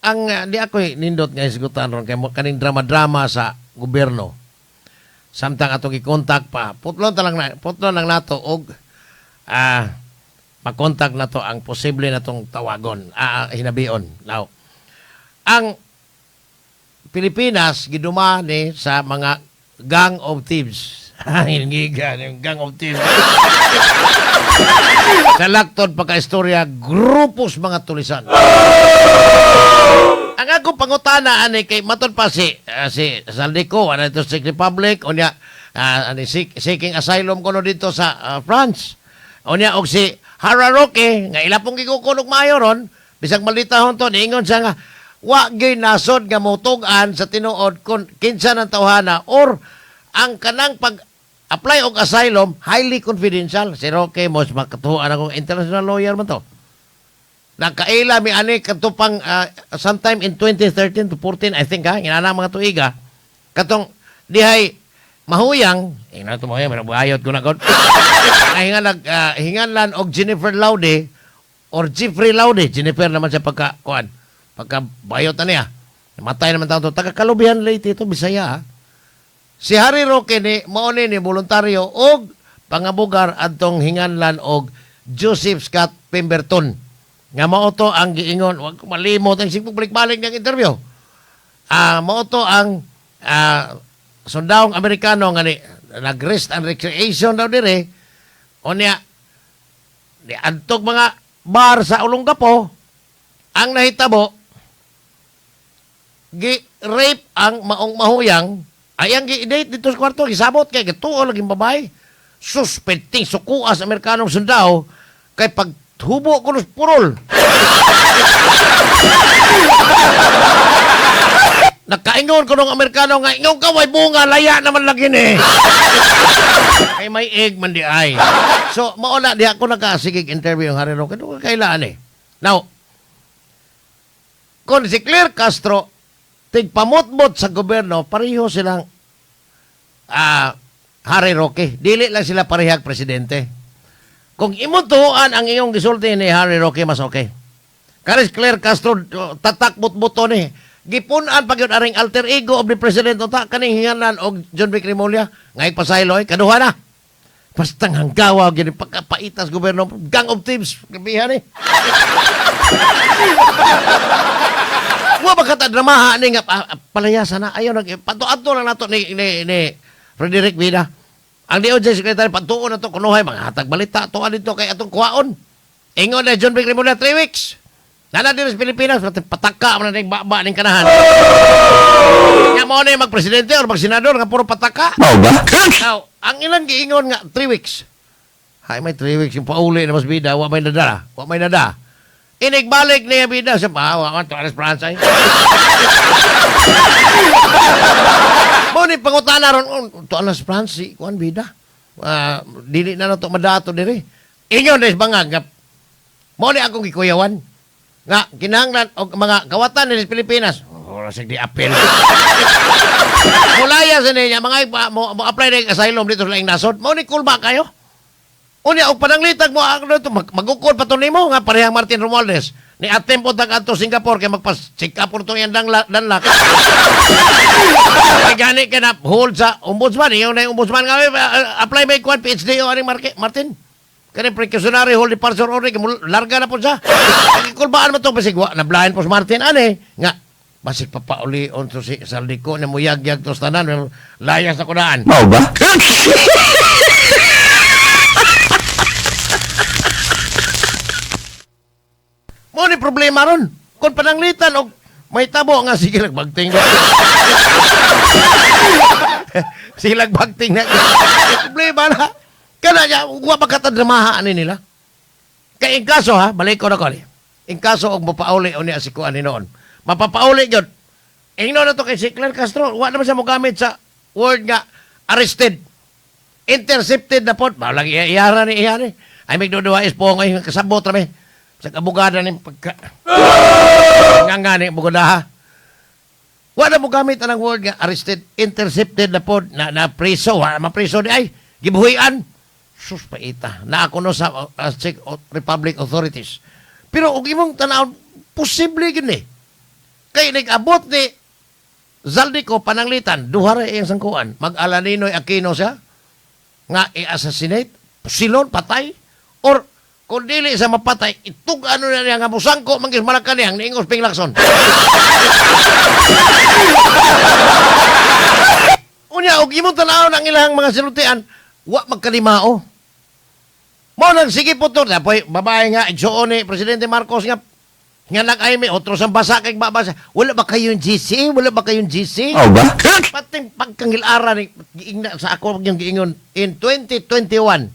Ang di ako nindot nga hisgutan ron kay kaning drama-drama sa gobyerno. Samtang atong i-contact pa, putlon ta lang na, putlon lang nato og makontak nato ang posible natong tawagon, hinabion. Now, ang Pilipinas giduma ni sa mga gang of thieves. Hingiga yung gang of thieves. Sa laktod pagka-istorya, grupos mga tulisan. Ang akong pangutana ani kay matud pa si Zaldy Co ano ito sa Czech Republic, unya ani seeking asylum kuno dito sa France. Unya og si Harry Roque nga ila pong gigukon og maayo ron, bisag malditahon to, niingon siya nga wa gyud nasod nga motug-an sa tinuod kung kinsa ng tawhana or ang kanang pag apply og asylum highly confidential. Si Roque mos makatuan akong international lawyer man to. Nakaila mi ani kadto pang sometime in 2013 to 14, I think, ha, inana mga tuiga katong dihay mahuyang ina to, mahuyang pero bayot ko na god ay hinganlan og Jennifer Laude or Jeffrey Laude. Jennifer naman siya pagka kuan, pagka bayot na niya. Namatay naman taon to, taga Kalubian, Leyte ito, Bisaya, ha. Si Harry Roque ni mao ni ni voluntaryo og pangabugar adtong hinganlan og Joseph Scott Pemberton nga mao to ang giingon, wag ko malimot ang sipog balik-balik ng interview, mao to ang sundawong Amerikano nga ni nag-rest and recreation daw dire. Unya ni adtog mga bar sa Olongapo, ang nahitabo gi-rape ang maong mahuyang, ay ang gi-date dito sa kwarto, gisabot kay gituo laging babae. Suspecting sukuas Amerikanong sundao kay paghubo ko purol. Nakaingon ko ng Amerikano nga, ingon ka, way bunga, laya naman lagi ni. Kay may egg man di ay. So, mauna, di ako nakasigig interview ang Harry Roque. Doon kailaan eh. Now, kung si Claire Castro, tigpamotmot sa gobyerno, pareho silang Harry Roque. Dili lang sila parehag presidente. Kung imong tuoan ang iyong gisulti ni Harry Roque, mas okay. Karis Claire Castro, tatak but-buto ni. Gipun-an pag yun aring alter ego of the president unta kaning hingalan og John Vic Remulla ngay pasaylo ay kaduha na. Bastang hanggawa gini pagkapaitas gobyerno, gang of thieves gabihan eh. Wa ba kata dramaha ni nga palayasa na ayo nag patuadto lang nato ni Frederick Vida. Ang DOJ secretary patuon na to kunuhay mga hatag balita to dito kay atong kuwaon. Ingon na John Vic Remulla 3 weeks. Nana din sa Pilipinas, pataka man na baba ning kanahan. Nga mo na magpresidente or magsenador nga puro pataka. Mao ba? Now, ang ilang giingon nga 3 weeks. Hay may 3 weeks yung pauli na mas bida, wa may nada, wa may nada. Inigbalik niya bida sa pa, wa man to alas France ay. Mo ni pangutana ron, oh, to alas France si kuan bida. Dili na nato madato diri. Ingon na bangag nga mo ni akong gikuyawan nga kinahanglan og mga kawatan ni Pilipinas. Ora sig di appeal. Mulaya sa niya mga iba, mo apply na asylum dito sa laing nasod. Mao ni kulba kayo. Unya og pananglitag mo ako dito magukod pa to nimo nga parehang Martin Romualdez. Ni attempt po tag adto Singapore kay magpas check up to iyang danlak. Kay gani ka na hold sa ombudsman, iyaw na yung ombudsman nga apply may kwan PhD o aning Martin. Kani precautionary hold departure order kay larga na po siya. Kulbaan mo to basig wa na blind po si Martin ani nga basig papauli on to si Zaldy Co na muyagyag to sa tanan layas na kunaan. Mao ba? Mo ni problema ron. Kung pananglitan og may tabo nga sige lagbagting. Sige lagbagting na. Problema na. Kana niya, wa pa katadramaha ani nila. Kay in kaso ha, balik ko na ko ni. In kaso og mapauli o niya si kuan ni noon. Mapapauli gyud. Ingno na to kay si Claire Castro, wa naman siya mogamit sa word nga arrested. Intercepted na pod. Mao lagi iyara ni iya ni. Ay migduduha is po ngayon kasabot ra mi. Sa abogada ni pagka nga nga ni bugoda ha. Wa na mo gamit anang word nga arrested, intercepted na pod na preso, wa mapreso di ay gibuhian. Sus paita. Na ako no sa Czech Republic authorities. Pero og imong tan-aw posible gyud ni. Kay nag-abot ni Zaldy Co pananglitan, duha ra iyang sangkuan. Mag-ala Ninoy Aquino siya, nga i-assassinate, silon, patay, or kung dili sa mapatay, itug ano na niya nga musangko, manggis Malacanang, niingos Ping Lacson. Unya, og imong tan-awon ang ilang mga sinultian, wa magkalimao. Mao nang sige po to, napoy, babae nga, igsuon ni Presidente Marcos nga, nga nag-ay may otro sa basa kay babasa. Wala ba kayong GC? Wala ba kayong GC? Oh ba? Pating pagkangilara ni giingna sa ako yung giingon in 2021.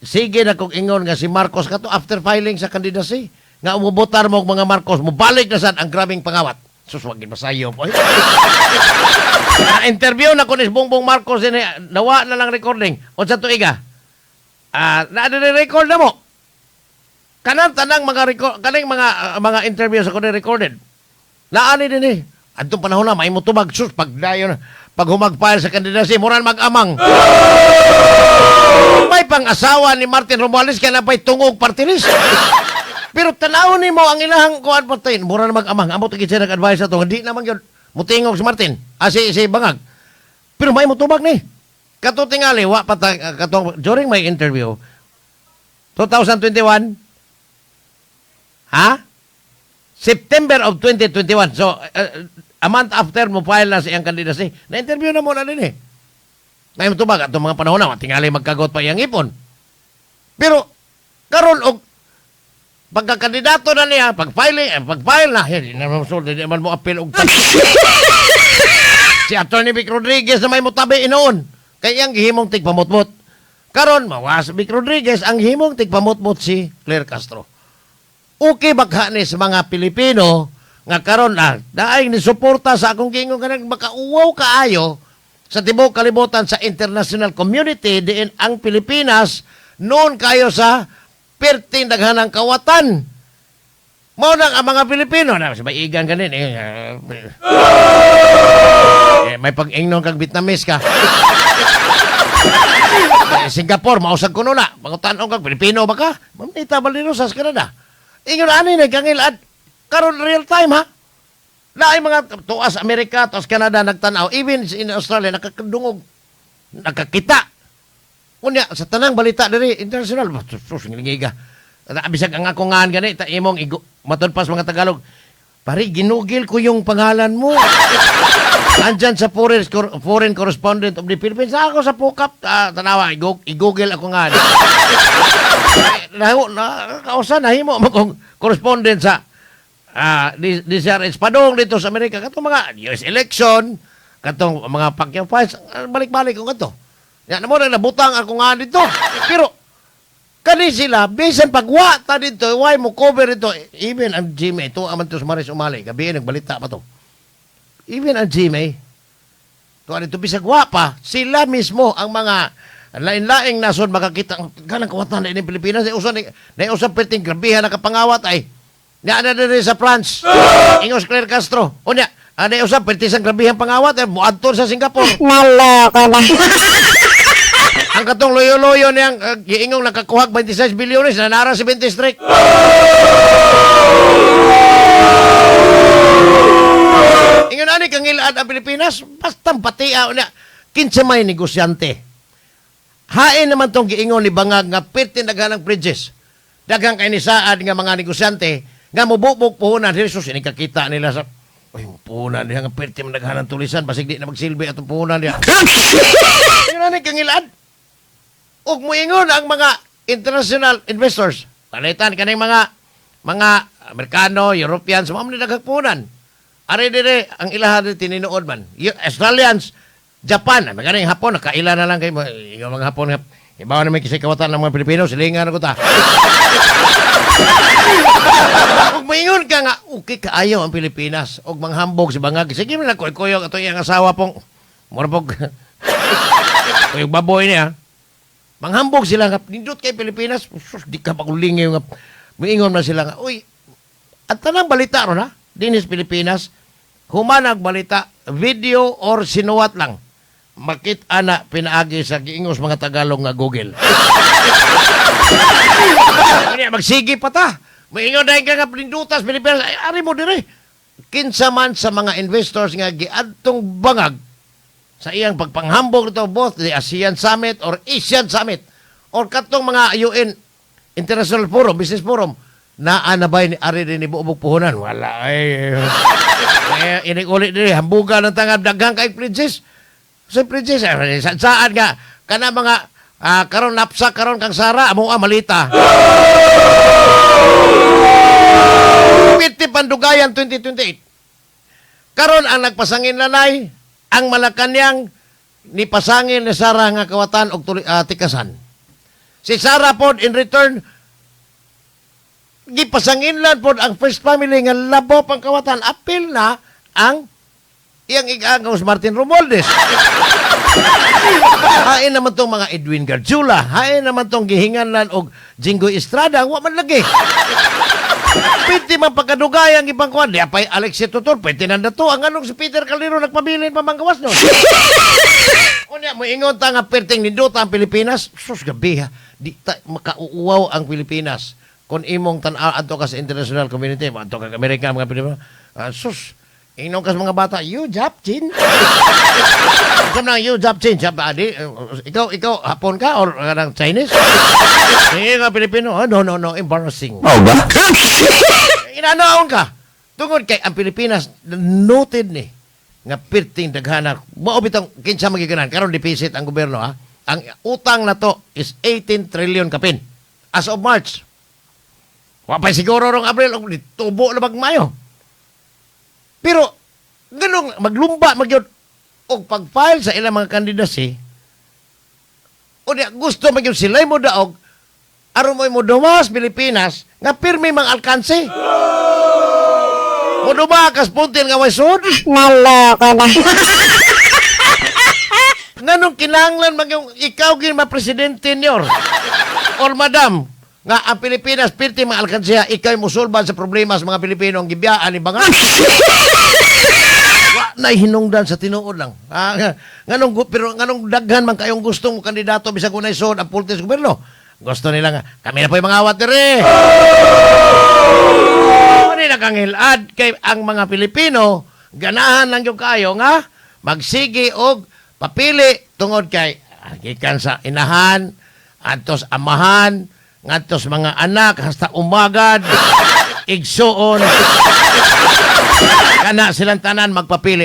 Sige na kong ingon nga si Marcos kato after filing sa candidacy nga umubotar mo og mga Marcos, mubalik na sad ang grabing pangawat. Sus, wag gid masayo po. Na interview na ko ni Bongbong Marcos din, nawa na lang recording. Unsa tuiga? Ah, na record na mo. Kanang tanang mga record, kaning mga mga interview sa ko ni recorded. Naani din eh. Adtong panahon na may mutubag sus pagdayon pag humag-file sa candidacy moral mag-amang. May pang-asawa ni Martin Romualdez kaya napay tungog party list. Pero tanawon nimo ang ilahang kuan patay, mura na mag-amang. Amo gid siya nag-advise ato, hindi naman gyud mutingog si Martin. Ah, si Bangag. Pero may mutubag ni. Kato tingali wa pa katong during my interview 2021, ha? September of 2021. So, a month after mo file na sa iyang candidacy, na-interview na mo na din eh. May mutubag atong mga panahon na, tingali magkagot pa iyang ipon. Pero, karon og pagkakandidato na niya, pag-filing, eh, pag-file na, hindi na mo hindi naman mo appeal og si Attorney Vic Rodriguez na may mutabi inoon. Kay iyang gihimong tigpamutmot. Karon mawas Vic Rodriguez ang himong tigpamutmot si Claire Castro. Okay bagha ni sa mga Pilipino nga karon ah, daay ni suporta sa akong giingon kanang makauwaw kaayo sa tibuok kalibutan sa international community diin ang Pilipinas noon kayo sa perting daghanang kawatan. Mao nang ang mga Pilipino na sa maigan ganin eh, eh may pag-ingnon kag Vietnamese ka. Eh, Singapore, mausag kuno na. Mangutan-on kag Pilipino ba ka? Mamnita Balino sa Canada. Ingon ani nagkangilad karon real time ha. Naay mga tuas Amerika, tuas Canada nagtan-aw, even in Australia nakakadungog, nakakita. Unya sa tanang balita diri international, sus ngiga. Bisag ang ako ngan gani ta imong igo, matud pas mga Tagalog. Pare, ginugil ko yung pangalan mo. Andyan sa foreign correspondent of the Philippines. Ako sa Pukap, tanawa, i-google ako nga. Na, na, kausa, nahimo mo kong correspondent sa DCRH Padong dito sa Amerika. Katong mga US election, katong mga Pacquiao fights, balik-balik ko kato. Yan mo na nabutang ako nga dito. Pero, kani sila, bisan pagwa ta dito, why mo cover ito? Even ang GMA, ito aman to sa Maris Umali, gabi nagbalita pa to. Even ang GMA, to ano ito, bisag wa pa, sila mismo ang mga lain-laing nasod makakita ang ganang kawatan na ini Pilipinas, na usa na usa perting grabihan na kapangawat ay na na diri sa France. Ingos Claire Castro. Unya, ana usa perting sang grabihan pangawat ay moadto sa Singapore. Naloko na. Ang katong loyo-loyo niyang giingong nakakuhag 26 bilyones na nara si 20 Street. Ingon ani kang ilad ang Pilipinas, basta patia na kinsa may negosyante. Hain naman tong giingon ni Bangag nga perti daghanang bridges. Daghang kay ni saad nga mga negosyante nga mobubog puhunan diri sus ini kakita nila sa uy puhunan diha nga perti man daghanang tulisan basig di na magsilbi atong puhunan diha. Ingon ani kang ilad. Ug moingon ang mga international investors. Palitan kaning mga Amerikano, Europeans, mao man ni daghang puhunan. Ari dire ang ilaha diri tinuod man. Australians, Japan, ang ganing Hapon nakaila na lang kay yung mga Hapon nga ibaw na may kisay kawatan ng mga Pilipino, silingan na ko ta. Ug moingon ka nga okay kaayo ang Pilipinas ug manghambog si Bangag. Sige man lang kuy-kuyog ato iyang asawa pong mura pog kuyog baboy niya. Manghambog sila nga nindot kay Pilipinas, sus di ka pakulingaw nga moingon man sila nga, uy, at tanang balita ron ha, dinis Pilipinas, humanag balita, video or sinuwat lang. Makita na pinaagi sa giingos mga Tagalog nga Google. Kanya magsige pa ta. Moingon dahil ka nga pindutas Pilipinas, ay, ari mo dire. Kinsa man sa mga investors nga giadtong bangag sa iyang pagpanghambog nito, both the ASEAN Summit or Asian Summit or katong mga UN International Forum, Business Forum, naa na ba ni ari din ni buobog puhunan? Wala ay. Eh, inig ulit diri hambugan ng tangab daghang kay princess. Sa princess, eh, sa saan nga kana mga karon napsa karon kang Sara amo malita. Piti pandugayan 2028. Karon ang nagpasangin lanay ang Malacanang ni pasangin ni Sara nga kawatan og tikasan. Si Sara pod in return gipasanginlan pod ang first family nga labo pang kawatan, apil na ang iyang igang si Martin Romualdez. Hain naman tong mga Edwin Garjula, hain naman tong gihinganlan og Jinggoy Estrada, wa man lagi. Pwede man pagkadugay ang ibang kuwan. Di apay Alexis Tutor, pwede na to. Ang anong si Peter Calero nagpabilin pa manggawas nun. Unya, moingon ta nga perting nindota ang Pilipinas. Sus, gabi ha. Di ta makauuwaw ang Pilipinas. Kung imong tan-aw adto ka sa international community, adto ka Amerika, mga Pilipino. Ah, sus, ingnon ka sa mga bata, "You Japchin." Ikaw na, "You Japchin." Jap, adi, ikaw, Hapon ka or kanang Chinese? Sige ka, Pilipino. "Oh, no, no, no, embarrassing." Oh ba? Inanaon ka. Tungod kay ang Pilipinas, noted ni nga pirting daghana. Mao bitong kinsa magiganan karon deficit ang gobyerno ha. Ang utang na to is 18 trillion kapin as of March. Wa pa siguro rong Abril og tubo na Mayo. Pero ganong maglumba magyud og pag-file sa ilang mga candidacy, unya gusto magyud sila mo daog aron mo dumas Pilipinas nga pirmi mang alkanse. Mo duma kas puntil nga way sud. Naloko na. Nganong kinahanglan magyung ikaw gin ma-presidente niyor or madam nga ang Pilipinas pirti mga alkansiya, ikaw musulban sa problema sa mga Pilipino ang gibiyaan ni bangag. Wa na hinungdan sa tinuod lang. Ah, nganong pero nganong daghan man kayong gustong mo kandidato bisag unay sud ang pulte sa gobyerno. Gusto nila nga kami na po yung mga awat dire. Ano na kang hilad kay ang mga Pilipino ganahan lang yung kayo nga magsige og papili tungod kay gikan sa inahan antos amahan ngadtos mga anak hasta umagad igsuon kana silang tanan magpapili.